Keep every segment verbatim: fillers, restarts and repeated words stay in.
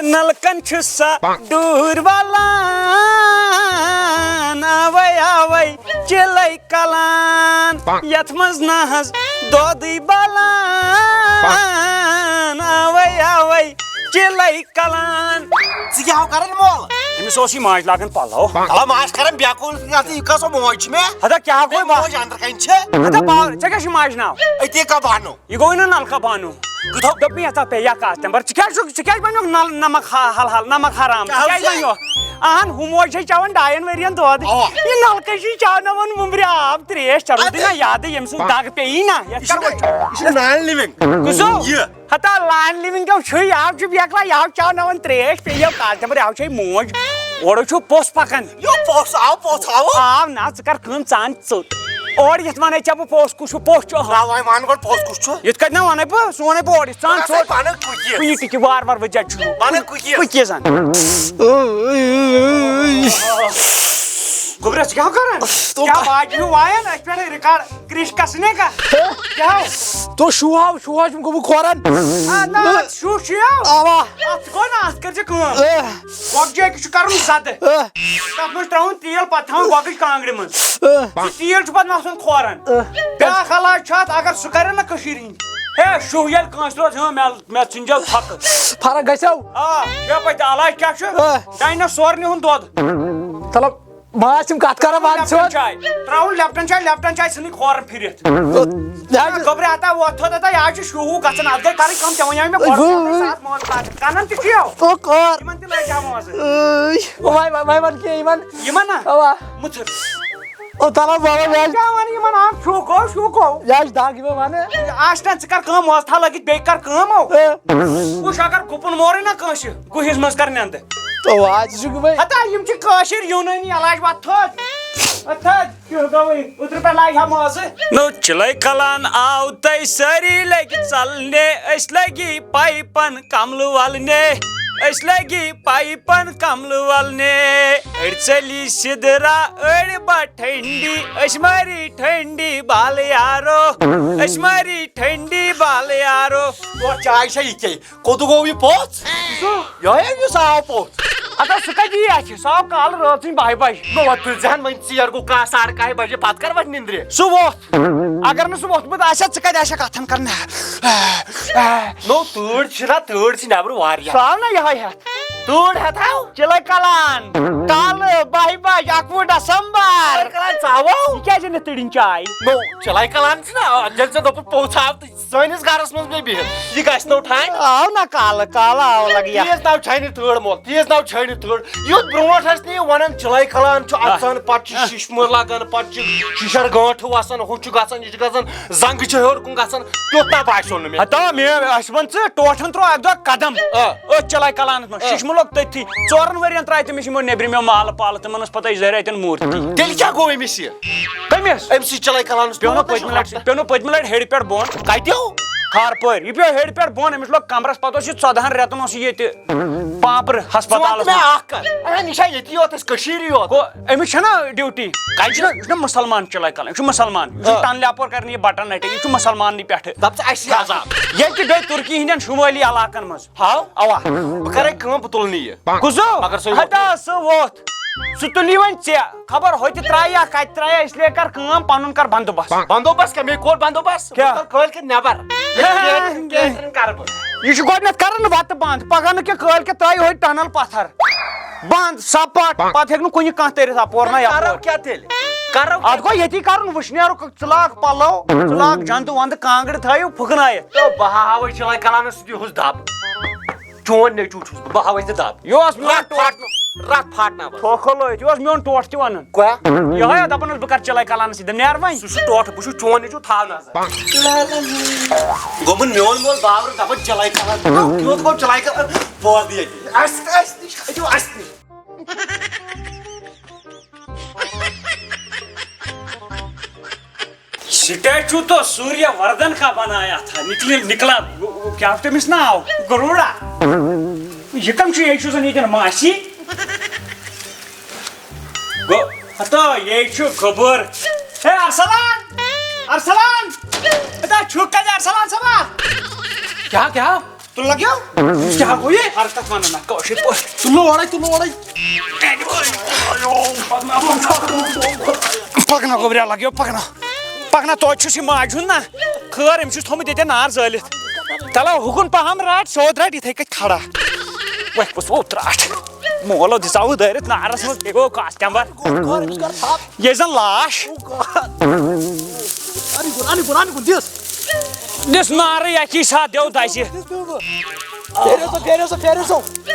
نلکن چھُ سا ڈوٗر والان، آوے آوے چِلے کلان، یتھ منٛز نہ حظ دۄدٕے بلان، آوے آوے چِلے کلان۔ ژٕ کیٛاہ ہو کران مول؟ أمِس اوس یہِ ماجہِ لاگان پلو۔ مطلب ماجہِ کران بیکوٗل، یتھ یہِ کۄس موج چھِ مےٚ؟ ہتا کیٛاہ گوٚو مےٚ با-، موج أنٛدرٕ کنہِ چھِ۔ ہتا با-، ژےٚ کیٛاہ چھُ ماجہِ ناو؟ أتی کا بانو۔ یہِ گوٚو نہٕ نلکہٕ بانو۔ گوٚو؟ دوٚپمَے یَتھ ہا پیٚیہِ یا کَتھ تَمہِ پَتہٕ۔ ژٕ کیٛازِ چھُکھ، ژٕ کیٛازِ بَنیوکھ نل-، نمک ہا-، حل حل، نمک حرام؟ ژٕ کیٛازِ بَنیوکھ؟ اَہَن، ہُہ موج چھے چٮ۪وان ڈایَن ؤرِین دۄد۔ اَوا۔ یہِ نَلکہٕ چھُے چٮ۪وناوان وُمبرِ آب ترٛیش۔ ژےٚ روٗدُے اَدٕ۔ نہ یادٕے، ییٚمہِ سٕنٛز دَگ پیٚیی نہ، یَتھ یہِ چھُ، کَرو؟ یہِ چھُ نان لِوِنٛگ۔ کُس ہیوٗ؟ یہِ۔ ہتا لان لِوِنٛگ کیٛاہ چھُے؟ یہِ ہاو چھُ بیکلا، یہِ ہاو چٮ۪وناوان ترٛیش، پیٚیہِ یَو کَتھ تَمہِ پَتہٕ، یہِ ہاو چھے موج۔ اورٕ چھُ پوٚژھ پَکان۔ یو پوٚژھ آو، پوٚژھ آو۔ آو نہ، ژٕ کَر کٲم، ژٕ اَن ژوٚٹ۔ اورٕ یِتھ وَنے ژےٚ بہٕ پوٚژھ کُس چھُ، پوٚژھ چھُ۔ نہ، وۄنۍ وَن گۄڈٕ پوٚژھ کُس چھُ؟ یِتھ کٔنۍ نہ وَنے بہٕ، سُہ وَنے بہٕ اورٕ یِتھ۔ ژٕ اَن ژوٚٹ۔ وَنہٕ کُکیٖز۔ کُنہِ ٹِکہِ وار وار وٕچھ زِ چھُ۔ وَنہٕ کُکیٖز۔ کُکیٖز اَن۔ گوٚبرا، ژٕ کیٛاہ کَران؟ تو کیٛاہ کا- باجہِ ہیوٗ وایان؟ اَسہِ پٮ۪ٹھَے رِکارڈ کرٛش کَسنے کا؟ کیٛاہ ہو؟ تو شوٗ ہاو، شوٗ ہاو چھُم گوٚمُت کھورَن۔ آ، نہ، اَتھ شوٗ چھُ یو۔ اَوا۔ اَتھ گوٚو نہ، اَتھ کٔرۍ زِ کٲم۔ اَہ۔ گۄگجہِ أکِس چھُ کَرُن زَدٕ۔ اَہ۔ تَتھ منٛز ترٛاوُن تیٖل، پَتہٕ تھاوُن گۄگٕج کانٛگرِ منٛز۔ اَہ۔ سُہ تیٖل چھُ پَتہٕ مَتھُن کھورَن۔ اَہ۔ بیٛاکھ علاج چھُ اَتھ، اگر سُہ کَرِ نہ کٔشیٖرِ ہِنٛدۍ۔ ہے، شُہ ییٚلہِ کٲنٛسہِ روز، ہاں، مےٚ، مےٚ ژھٕنۍ زیو پھَکہٕ۔ فرق گژھیو؟ آ، شیپہٕ تہِ علاج کیٛاہ چھُ؟ اَہ۔ ڈایناسورنہِ ہُنٛد دۄد۔ مطلب، بہٕ حظ چھُم کَتھ کَران، وَن سیوٚد۔ لیپٹن چاے۔ ترٛاوُن لیپٹن چاے، لیپٹن چاے ژھٕنٕنۍ کھورَن پھِرِتھ۔ یہِ حظ چھُ گوٚبرِ ہتا وۄتھ تھوٚد ہتا، یہِ حظ چھُ شوٗ ووٗ گژھان۔ اَتھ گٔے کَرٕنۍ کٲم، ژےٚ وَنیٛاو مےٚ گۄڈٕ ووٚن۔ ساتھ موت لاگان۔ کَنَن تہِ چھُ یَو۔ او کار۔ یِمَن تہِ لٲگۍ ہا موزٕ۔ ٲے۔ وۄنۍ، وۄنۍ، وۄنۍ وَن کینٛہہ یِمَن۔ یِمَن نا؟ اَوا۔ مُتھٕر۔ او تَلہ بابا، یہِ حظ۔ کیٛاہ وَنہٕ یِمَن؟ آ، شوٗ گوٚو، شوٗ گوٚو۔ یہِ حظ چھِ دَگ یِمَن وَنہٕ۔ آسہِ نا، ژٕ کَر کٲم، موزٕ تھاو لٲگِتھ، بیٚیہِ کَر کٲم او۔ اے۔ وٕچھ، اگر گُپُن مورٕے نا کٲنٛسہِ، گُہِس منٛز کَر نٮ۪نٛدٕ۔ تو آز چھُ گوٚمُت۔ ہتا، یِم چھِ کٲشِرۍ یوٗنٲنی علاج، وۄتھ تھوٚد۔ وۄتھ تھوٚد۔ کیُتھ گوٚوُے؟ اوترٕ پٮ۪ٹھ لاگہِ ہا موزٕ۔ نو چِلَے کلان آو تۄہہِ سٲری لٔگۍ ژلنہِ، أسۍ لٔگی پایپن کملہٕ ولنہِ، أسۍ لٔگی پایپن کملہٕ ولنہِ۔ أڑۍ ژٔلی سِدرا، أڑۍ بٹھنڈی، أسۍ مٲری ٹھنڈی بالہٕ یارو، أسۍ مٲری ٹھنڈی بالہٕ یارو۔ اور چاے چھےٚ یہِ کیٛاہ؟ کوٚت گوٚو یہِ پوٚژھ؟ یِہوٚے أمِس آو پوٚژھ۔ اَدٕ سُہ کَتہِ یی اَتھِ؟ سُہ آو کالہٕ رٲژ سٕنٛدِ بَہہِ بَجہِ۔ نو وۄنۍ تُلۍ زِ ہَن وۄنۍ ژیر گوٚو کانٛہہ ساڑٕ کَہہِ بَجہِ، پَتہٕ کَر وۄتھِ نِندرِ؟ سُہ ووٚتھ۔ اگر نہٕ سُہ ووٚتھمُت آسہِ ہا، ژٕ کَتہِ آسہِ ہا کَتھَن کَران؟ نو تۭر چھِ نا، تۭر چھِ نٮ۪برٕ واریاہ۔ سُہ آو نا یِہوٚے ہٮ۪تھ۔ تۭر ہٮ۪تھ آو؟ چِلَے کَلان۔ کالہٕ بَہہِ بَجہِ، اَکوُہ ڈسمبر۔ چِلَے کَلان ژاوو؟ یہِ کیٛازِ نہٕ تٔڑِنۍ چاے؟ نو، چِلَے کَلان چھِ نا، ییٚلہِ ژےٚ دوٚپُتھ پوٚژھ آو تہٕ سٲنِس گرس منٛز بیٚیہِ بِہِتھ۔ یہِ گژھِ نو ٹھانہِ۔ آو نا کالہٕ، کالہٕ آو لگہِ یتھ۔ تیز ناو چھانہِ تۭر مول، تیز ناو چھانہِ تۭر۔ یُتھ برونٛٹھ ٲسۍ نہٕ یہِ ونان، چِلَے کلان چھُ آ۔ اژان، پتہٕ چھِ آ۔ ششمہٕ لگان، پتہٕ چھِ شِشر گٲنٹھ وسان، ہُہ چھُ گژھان، یہِ چھُ گژھان، زنگہٕ چھِ ہیوٚر کُن گژھان، تیُتھ نہ باسیو نہٕ مےٚ۔ ہتا مےٚ، اسہِ وَن ژٕ، ٹوٹھن ترٛوو اکہِ دۄہ قدم۔ آ۔ أتھۍ چِلَے کلانس منٛز۔ آ۔ ششمہٕ لوٚگ تٔتھی۔ ژورن ؤرین ترٛایہِ تٔمِس یِمو نیبرِمیو مالہٕ پالہٕ، تِمن ٲس پتہٕ أجۍ زہرِ اتٮ۪ن موٗرتی۔ تیٚلہِ کیٛاہ گوٚو أمِس یہِ؟ کٔمِس؟ أمۍ سٕے چِلَے کلانَس پیوٚو نہ پٮ۪وٚو نہ پٔتمہِ لٹہِ، پیوٚو نہ پٔتمہِ لٹہِ ہیٚرِ پٮ۪ٹھ بۄن۔ کَتیو؟ کھارپٲرۍ۔ یہِ پیوٚو ہیٚرِ پٮ۪ٹھ بۄن، أمِس لوٚگ کمرَس، پَتہٕ اوس یہِ ژۄدہَن رٮ۪تَن اوس یہِ ییٚتہِ پانٛپرٕ ژٕ وَن ہسپتالَس تہٕ مےٚ منٛز۔ اَکھ کَتھ، اَہَن، یہِ چھا ییٚتی یوت اَسہِ کٔشیٖرِ یوت؟ گوٚو، أمِس چھَنہ ڈیوٹی؟ کَتہِ چھُ؟ یہِ چھُنہ مُسلمان چِلَے کَلان، یہِ چھُ مُسلمان، یہِ چھُنہٕ آ۔ ٹَن لیپور کَرنہِ یہِ بَٹَن نَٹہِ، یہِ چھُ مُسلماننٕے پٮ۪ٹھٕ۔ دَپ ژٕ اَسہِ یہِ عذاب۔ ییٚتہِ گٔے تُرکی ہِنٛدٮ۪ن شُمٲلی علاقَن منٛز۔ ہاو؟ اَوا۔ بہٕ کَرَے کٲم، بہٕ تُلہٕ نہٕ یہِ۔ کُس ہیوٗ؟ مگر سُہ ہتا سُہ ووٚتھ۔ سُہ تُلی وۄنۍ ژےٚ۔ خبر ہوٚتہِ ترٛایہِ یا کَتہِ ترٛایہِ، اس لیے کر کٲم، پَنُن کر بندوبست۔ بندوبست کیٛاہ؟ مےٚ کوٚر بندوبست۔ کیٛاہ؟ بہٕ ژَلہٕ کٲلۍ کٮ۪تھ نٮ۪بر۔ کیٛاہ؟ کیٹرِنٛگ کَرٕ بہٕ۔ یہِ چھُ گۄڈٕنٮ۪تھ کران بَتہٕ بنٛد، پَگاہ نہٕ کینٛہہ، کٲلۍ کٮ۪تھ ترٛایہِ ہوٚتہِ ٹنل پَتھر۔ بنٛد، سپاٹ، پَتہٕ ہیٚکہِ نہٕ کُنہِ کانٛہہ تٔرِتھ اَپور نہ یَپور۔ کَرو کیٛاہ تیٚلہِ؟ کَرو اَتھ گوٚو ییٚتی کَرُن، وٕشنیر ژٕ لاگ پَلو، ژٕ لاگ جَنٛدٕ وَنٛدٕ، کانٛگٕر تھٲیِو پھُکنٲیِتھ۔ تہٕ بہٕ ہاوَے چِلَے کَلانَس سۭتۍ یِہُس دَب۔ چون نیٚچوٗ چھُس بہٕ، بہٕ ہاوَے ژےٚ دَب۔ یہِ اوس میون رَتھ ٹوٹھ۔ پھاٹنہٕ، رَتھ پھاٹناوَن۔ تھوکھو لٲگِتھ، یہِ اوس میون ٹوٹھ تہِ وَنان۔ کیٛاہ؟ یِہوٚے ہا دَپان اوس، بہٕ کَرٕ چِلَے کَلانَس سۭتۍ، دَپ نیر وۄنۍ۔ سُہ چھُ ٹوٹھ، بہٕ چھُس چون نیٚچوٗ، تھاو نظر۔ گوٚمُن میون مول باورٕ دَپان چِلَے کَلان۔ کیُتھ گوٚو چِلَے کَلان؟ بوز دِ ییٚتہِ۔ اَسہِ، اَسہِ نِش، کھٔتِو اَسہِ نِش۔ स्टैचू तो सूर्य वर्धन का बनाया था, निकले, निकला, वो, वो क्या होता है, मिस ना आओ, गरुड़ा। ये कम चीज है, चूजन ये क्या मासी? गो, हतो, ये चू खबर। हे, अरसलान! अरसलान! हतो, छुक का जा, अरसलान सभा? क्या, क्या? لگیو؟ کیٛاہ گوٚو یہِ؟ حرکت وَنان نہ کٲشِر پٲٹھۍ۔ تُلو اورَے، تُلو اورَے۔ پَکناو گوٚبریا، لگیو پَکناو۔ پَکناو، توتہِ چھُس یہِ ماجہِ ہُنٛد نہ۔ خٲر، أمۍ چھُس تھوٚمُت ییٚتٮ۪ن نار زٲلِتھ۔ تَلو، ہُکُن پَہَم رَٹ، سیوٚد رَٹ، یِتھَے کٔنۍ کھڑا۔ وۄتھ کُس ووت رَٹ؟ مولو دِژاوُ دٲرِتھ نارَس منٛز، بیٚیہِ گوٚو کاسٹمر۔ ییٚلہِ زَن لاش۔ اَنہِ کُن، اَنہِ کُن، اَنہِ کُن دِس۔ دِس نارٕے اَکی ساتہٕ دیو دَزِ۔ دِس پیوٚو بہٕ۔ پھیرِو سا، پھیرِو سا، پھیرِو سا۔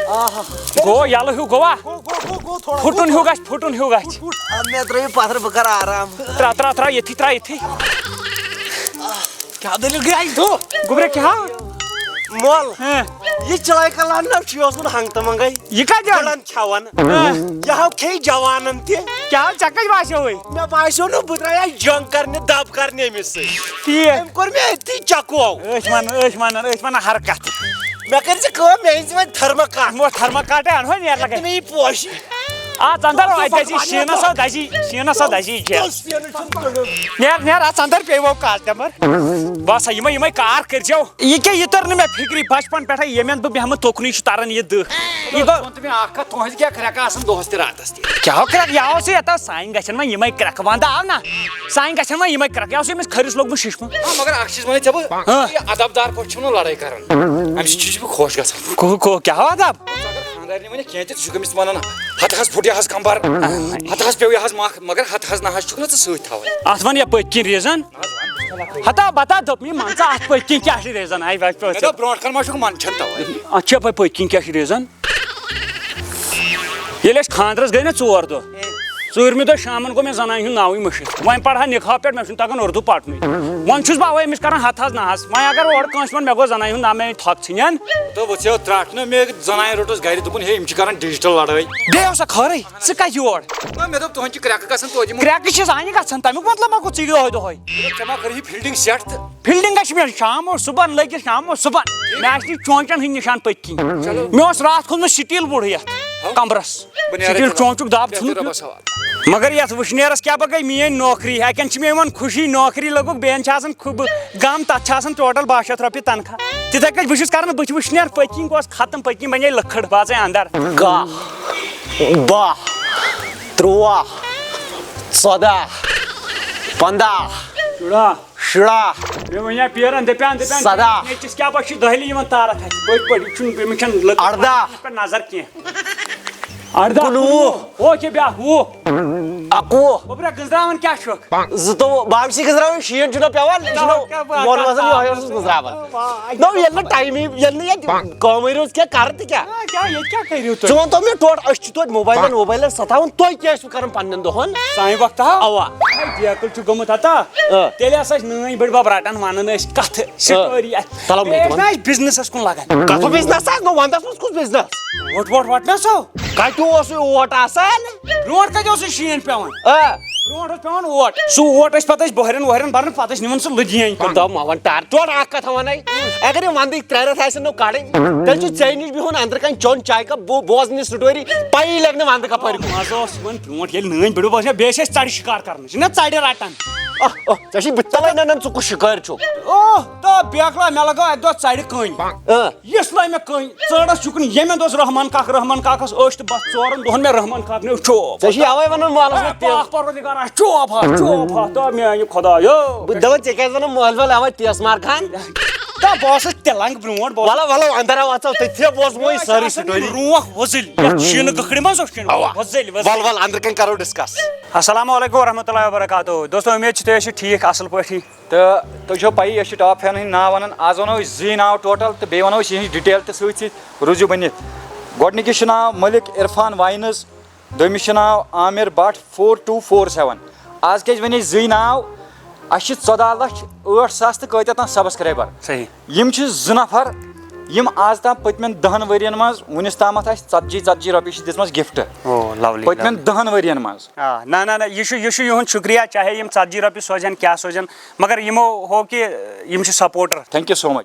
آہا۔ گوٚو یَلہٕ ہیوٗ گوٚوا؟ گوٚو، گوٚو، گوٚو، گوٚو تھوڑا، پھُٹُن گوٚو ہیوٗ تھوڑا۔ گژھِ، پھُٹُن ہیوٗ گژھِ۔ پھُٹ، پھُٹ۔ آ، مےٚ ترٛٲیِو پَتھَر، بہٕ کَرٕ آرام۔ ترٛاو، ترٛاو، ترٛاو ییٚتھی، ترٛاو ییٚتھی۔ کیٛاہ دٔلیٖل گٔے اَسہِ دۄہ؟ گوٚبرا کیٛاہ؟ مول، ہاں۔ یہِ چِلَے کَلان نہ چھُ، یہِ اوس وُنہِ ہنٛگتہٕ منٛگَے۔ یہِ کَتہِ آو؟ گُلَن کھٮ۪وان۔ ہاں۔ یہِ ہاو کھیٚیہِ جوانَن تہِ۔ کیٛاہ ہاو، ژےٚ کَتہِ باسیووُے؟ مےٚ باسیو نہٕ، بہٕ درٛایاس جنٛگ کَرنہِ، دَب کَرنہِ أمِس سۭتۍ۔ ٹھیٖک۔ أمۍ کوٚر مےٚ أتھی چَکو۔ أسۍ وَنو، أسۍ وَنو، أسۍ وَنو ہر کَتھ۔ مےٚ کٔرۍ زِ کٲم، مےٚ أنۍ زِ وۄنۍ تھٔرمہٕ کَٹھ۔ وۄنۍ تھٔرمہٕ کَٹھ اَنہٕ وۄنۍ نیرٕ لَگے۔ مےٚ یہِ پوشہِ۔ آ، ژَندَر، اَتہِ دَزی شیٖنَس، آ، دَزی، شیٖنَس، آ، دَزی کیٛاہ؟ نیرٕ، نیرٕ، اَتھ ژَندَر پیٚیہِ وۄنۍ کاسٹمر۔ بہٕ ہسا یِمَے، یِمَے کار کٔرۍزیو۔ یہِ کیٛاہ، یہِ توٚر نہٕ مےٚ فِکرِ، بَچپَن پٮ۪ٹھَے ییٚمٮ۪ن بہٕ بیٚہمہٕ تُکنُے چھُ تَران یہِ دٕہ۔ یہِ گوٚو ووٚن تہٕ مےٚ اَکھ کَتھ، تُہٕنٛزِ کیٛاہ کرٛٮ۪کہٕ آسان دۄہَس تہِ راتَس تہِ؟ کیٛاہ کرٛٮ۪کہٕ؟ یہِ آو سُہ یَتھ، سانہِ گژھن وۄنۍ یِمَے کرٛٮ۪کہٕ، وَندٕ آو نہ؟ سانہِ گژھن وۄنۍ یِمَے کرٛٮ۪کہٕ، یہِ آو سُہ أمِس کھٔرِس لوٚگمُت شِشمہٕ۔ آ، مگر اَکھ چیٖز وَنے ژےٚ بہٕ، ہاں۔ یہِ ادب دار پٲٹھۍ چھُم نہٕ لڑٲے کران۔ اَمہِ سۭتۍ چھُس بہٕ خۄش گژھان۔ کو، کو، کیٛاہ ہو ادب؟ ژٕ اگر خانٛدارنہِ وَنکھ کینٛہہ تہِ، ژٕ چھُکھ أمِس وَنان، "ہَتہٕ حظ پھُٹ یہِ حظ کَمبَر، ہَتہٕ حظ پیوٚو یہِ حظ مَکھ، مگر ہَتہٕ حظ نہ حظ چھُکھ نہٕ ژٕ سۭتۍ تھاوان۔" اَتھ وَن یَپٲرۍ کِنۍ reason۔ ہتا بتا دوٚپ مےٚ، مان ژٕ اَتھ پٔتۍ کِنۍ کیٛاہ چھِ reason؟ آے بَچہٕ مےٚ پٲٹھۍ۔ دوٚپ برونٛٹھ کَنہِ ما چھُکھ منٛدچھان تَوَے۔ اَتھ چھِ یَپٲرۍ پٔتۍ کِنۍ کیٛاہ چھِ reason؟ ییٚلہِ أسۍ خانٛدرَس گٔے نہ ژور دۄہ، ژوٗرمہِ دۄہ شامَن گوٚو مےٚ زَنانہِ ہُنٛد ناوٕے مٔشِتھ۔ وۄنۍ پَرٕ ہا نِکاح پٮ۪ٹھ، مےٚ چھُنہٕ تَگان اُردو پَرنُے۔ وۄنۍ چھُس بہٕ اَوَے أمِس کَران ہَتھ حظ نہ حظ۔ وۄنۍ اگر اورٕ کٲنٛسہِ وَنہٕ مےٚ گوٚو زَنانہِ ہُنٛد ناو، مےٚ أنۍ تھۄکھ ژھٕنٮ۪ن۔ تہٕ وۄنۍ ژےٚ ترٛٹھ نہٕ مےٚ زَنانہِ روٚٹُس گَرِ، دوٚپُن، "ہے، یِم چھِ کَران digital لڑٲے۔" بیٚیہِ اوسا خٲرٕے؟ ژٕ کَتہِ یور؟ نہ، مےٚ دوٚپ، تُہُنٛد چھِ کرٛٮ۪کہٕ گژھان توتہِ یِمَن۔ کرٛٮ۪کہٕ چھِ زانہِ گژھان، تَمیُک مطلب ما گوٚو ژٕ یہِ دۄہَے دۄہَے؟ ژےٚ ما کٔرٕے یہِ fielding set تہٕ؟ Fielding چھِ مےٚ شام اوس صُبحن لٲگِتھ، شام اوس صُبحن۔ مےٚ آسہِ نہٕ چونٛچَن ہٕنٛدۍ نِشان پٔتۍ کِنۍ۔ چلو۔ مےٚ اوس راتھ کھوٚتمُت steel بوٚڑ یَتھ ہاو۔ کَمرَس۔ بہٕ نیرٕ steel تیٚلہِ۔ چونٛچُک دَب بیٚہہ ژھُنُت تیٚلہِ مےٚ۔ رۄبَس حوالہٕ۔ مگر یَتھ وٕشنیرَس کیٛاہ پَگاہ میٛٲنۍ نوکری؟ اَکٮ۪ن چھِ مےٚ یِوان خوشی، نوکری لوٚگُکھ، بیٚیَن چھِ آسان خُبہٕ غم، تَتھ چھِ آسان total باہ شیٚتھ رۄپیہِ تنخواہ۔ تِتھَے کٔنۍ بہٕ چھُس کَران، بہٕ چھُس وٕشنیر پٔتۍ کِنۍ گوس ختم، پٔتۍ کِنۍ بَنے لٔکٕر، بہٕ آسَے اَندَر۔ کاہ، باہ، تُرٛواہ، ژۄداہ، پنٛداہ۔ شُراہ۔ شُراہ۔ مےٚ وَنیا پیرَن، دَپیٛان، دَپیٛان، سَداہ۔ نیٚچِس کیٛاہ پَتہٕ چھِ دٔہلہِ یِوان تارَتھ اَتھِ؟ پٔتۍ پٔتۍ، یہِ چھُنہٕ، أمِس چھَنہٕ لٔکٕر اَرداہ۔ پٮ۪ٹھ نظر کینٛہہ۔ اَرداہ۔ کُنوُہ۔ ہُہ کیٛاہ بیٛاکھ؟ وُہ۔ اَکوُہ۔ گوٚبرا، گٔنٛزراوان کیٛاہ چھُکھ؟ زٕتووُہ، بہٕ ہا چھُس یہِ گٔنٛزراوان، شیٖن چھُنہ پٮ۪وان، یہِ چھُنہ تَوَے کیٛاہ بہٕ وَن کَتھ وَسان، یِہوٚے اوسُس گٔنٛزراوان۔ نو، ییٚلہِ نہٕ ٹایمٕے، ییٚلہِ نہٕ ییٚتہِ کٲمٕے روٗز کینٛہہ، کَرٕ تہِ کیٛاہ؟ آ، کیٛاہ، ییٚتہِ کیٛاہ کٔرِو تُہۍ؟ ژٕ وَن تو مےٚ ٹوٹھ، أسۍ چھِ توتہِ موبایلَن ووبایلَن سَتاوان، تُہۍ کیٛاہ ٲسِو کَران پنٛنٮ۪ن دۄہَن؟ سانہِ وقتہٕ ہا؟ اَوا۔ ہے، بیکٕل چھُ گوٚمُت ہتا۔ آ۔ تیٚلہِ ہسا ٲسۍ نٲنۍ بٔڈۍ بَب رَٹان، وَنان ٲسۍ کَتھٕ، story۔ تَلو مےٚ تہِ وَن۔ بیٚیہِ ٲسۍ نہ اَسہِ businessَس کُن لَگان۔ کَتھ businessَس؟ نو وَنٛدَس منٛز کُس business؟ ووٹ، ووٹ، ووٹ نہ سا۔ کَتہِ اوس یہِ ووٹ آسان؟ برونٛٹھ کَتہِ اوس یہِ شیٖن پٮ۪وان؟ آ۔ برونٛٹھ اوس پٮ۪وان ووٹ۔ سُہ ووٹ ٲسۍ پَتہٕ أسۍ بۄہرٮ۪ن وۄہرٮ۪ن بَران، پَتہٕ ٲسۍ نِوان سُہ لُدھیٲنۍ کُن۔ دَپ مےٚ وَن ٹَر، ٹوٹھ اَکھ کَتھ وَنَے۔ اگر یہِ وَنٛدٕکۍ ترٛےٚ رٮ۪تھ آسن نہٕ کَڑٕنۍ، تیٚلہِ چھُ ژےٚ نِش بِہُن أنٛدرٕ کَنہِ چیوٚن چاے کَپ، بو-، بوزنہِ story، پَیی لَگہِ نہٕ وَنٛدٕ کَپٲرۍ گوٚو۔ مَزٕ اوس یِمَن برونٛٹھ، ییٚلہِ نٲنۍ بٔڈِبَب ٲسۍ نہ، بیٚیہِ ٲسۍ أسۍ ژَرِ شِکار کَرنَس، چھِنہ ژَرِ رَٹان۔ آہ، آہ، ژےٚ چھِ بہٕ تَلَے نَنان ژٕ کُس شِکٲرۍ چھُکھ۔ اوہ، تو بیکلا، مےٚ لَگٲو اَکہِ دۄہ ژَرِ کٔنۍ۔ آ۔ یِژھ لَے مےٚ کٔنۍ، ژٲرَس یُکُن ییٚمہِ دۄہ اوس رحمان کاک، رحمان کاکَس ٲچھ تہٕ بَس ژورَن دۄہَن مےٚ رحمان کاک نیو چوب۔ ژےٚ چھِ اَوَے وَنان مالَس منٛز تیز۔ پاک پروردگارا، چوب ہا، چوب ہا، تو میٛانہِ خۄدایو۔ بہٕ دَپان، ژےٚ کیٛازِ وَنان مٲلۍ وٲلۍ اَوَے تیس مار خان؟ تہٕ بہٕ اوسُس تہِ لنٛگ برونٛٹھ، بہٕ اوسُس وَلہٕ، وَلہٕ، اَندَر آو، اَژو تٔتھی، بہٕ اوسُس وۄنۍ یہِ سٲرٕے چھِ آسان story۔ یہِ روح وۄزٕلۍ، یَتھ شیٖنہٕ کٕکھرِ منٛز اوس شیٖنہٕ اَوا۔ وۄزٕلۍ، وۄزٕلۍ۔ وَلہٕ، وَلہٕ، أنٛدرٕ کَنۍ کَرو discuss۔ السلام علیکم ورحمۃ اللہ وبرکاتہ۔ دوستو، اُمید چھِ تُہۍ ٲسِو ٹھیٖک، اَصٕل پٲٹھی۔ تہٕ تُہۍ چھو پَیی، أسۍ چھِ ٹاپ فینَن ہٕنٛدۍ ناو وَنان۔ آز وَنو أسۍ زٕے ناو total تہٕ بیٚیہِ وَنو أسۍ یِہِنٛز detail تہِ سۭتۍ سۭتۍ۔ روٗزِو بٔنِتھ۔ گۄڈٕنِکِس چھُ ناو مٔلِک عرفان واینٕز، دوٚیمِس چھُ ناو Aamir Bhat four two four seven۔ آز کیٛازِ وَنے زٕے ناو؟ اَسہِ چھِ ژۄداہ لَچھ ٲٹھ ساس تہٕ کۭتیٛاہ تام subscriber۔ صحیح۔ یِم چھِ زٕ نفر، یِم آز تام پٔتمٮ۪ن دَہَن ؤرِین منٛز وُنِس تامَتھ اَسہِ ژَتجی ژَتجی رۄپیہِ چھِ دِژمَژ gift۔ او، lovely، پٔتمٮ۪ن lovely۔ دَہَن ؤرِین منٛز۔ آ، نہ، نہ، نہ، یہِ چھُ، یہِ چھُ یِہُنٛد شُکریہ، چاہے یِم ژَتجی رۄپیہِ سوزن، کیٛاہ سوزن، مگر یِمو ہو کہِ یِم چھِ supporter۔ Thank you so much۔